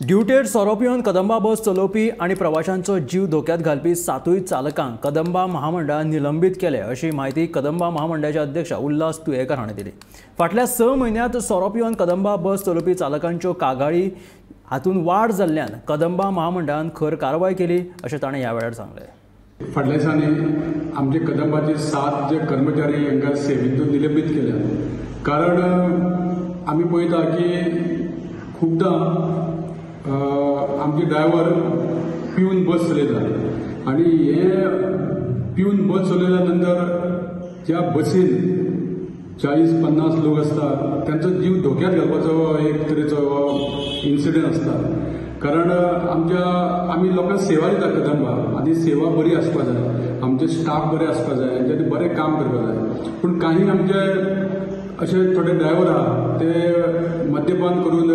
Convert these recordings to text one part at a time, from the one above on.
ड्युटेर सोरो पिवन कदंबा बस चलोवपी आनी प्रवाशांचो जीव धोक्यात घालपी 7 चालकांक कदंबा महामंडळान निलंबीत केले अशी म्हायती कदंबा महामंडळाचे अध्यक्ष उल्हास तुयेकर हांणी दिली। फाटल्या 6 म्हयन्यांत सोरो पिवन कदंबा बस चलोवपी चालकांच्यो कागाळी हातूंत वाड जाल्ल्यान कदंबा महामंडळान खर कारवाय केली अशें ताणें ह्या वेळार सांगलें। फाटल्या दिसांनी आमचे कदंबाचे 7 जे कर्मचारी हांकां सेवेंतून निलंबीत केल्या, कारण आमी पळयता की खुबदां आमचे ड्रायव्हर पिवन बस चलयता आनी हे पिवन बस चलयल्या नंतर ज्या बसीन 40-50 लोक आसता तांचो जीव धोक्यात घालपाचो एक तरेचो इन्सिडंट आसता। कारण आमी लोकांक सेवा दिता कदंबा आनी सेवा बरी आसपा जाय, आमचे स्टाफ बरे आसपा जाय, तेंच्यांनी बरें काम करपा जाय। पूण काही आमचे अशे थोडे ड्रायव्हर आहा ते मद्यपान करून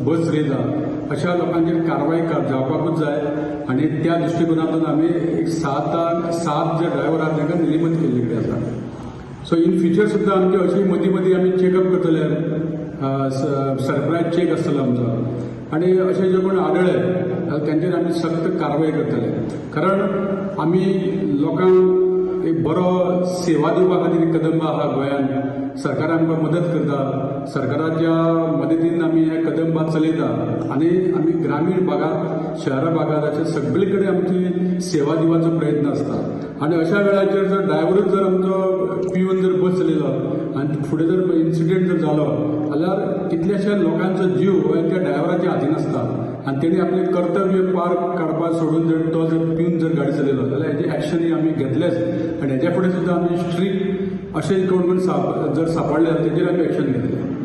बस चलयता, अशा लोकांचेर कारवाय जावपाकूच जाय आनी त्या दृश्टिकोनांतून आमी एक 7 जे ड्रायव्हर आहा तांकां निलंबीत केल्ले कडेन आसा। सो इन फ्युचर सुद्दां आमची अशी मदीं मदीं आमी चॅकअप करतले, सरप्रायज चॅक आसतलो आमचो आनी अशे जे कोण आढळ्ळे जाल्यार तांचेर आमी सक्त कारवाय करतले। कारण आमी लोकांक एक बरो सेवा दिवपा खातीर कदंबा आहा गोंयांत, सरकार आमकां मदत करता, सरकाराच्या मदतीन आमी हे कदंबा चलयता आनी आमी ग्रामीण भागांत, शहरा भागांत अशे सगळे कडेन आमची सेवा दिवपाचो प्रयत्न आसता। आनी अशा वेळाचेर जर ड्रायव्हरूच जर आमचो पिवन जर बस चलयलो आनी फुडें जर इन्सिडंट जर जालो जाल्यार कितल्याश्या लोकांचो जीव हो त्या ड्रायव्हराच्या हातीन आसता आनी तेणी आपलें कर्तव्य पार काडपाक सोडून जर तो जर पिवन जर गाडी चलयलो जाल्यार हेजे एक्शनूय आमी घेतलेच आनी हेच्या फुडें सुद्दां आमी स्ट्रिक्ट अशें कोण कोण जर सापडले तेजेर आमी एक्शन घेतले।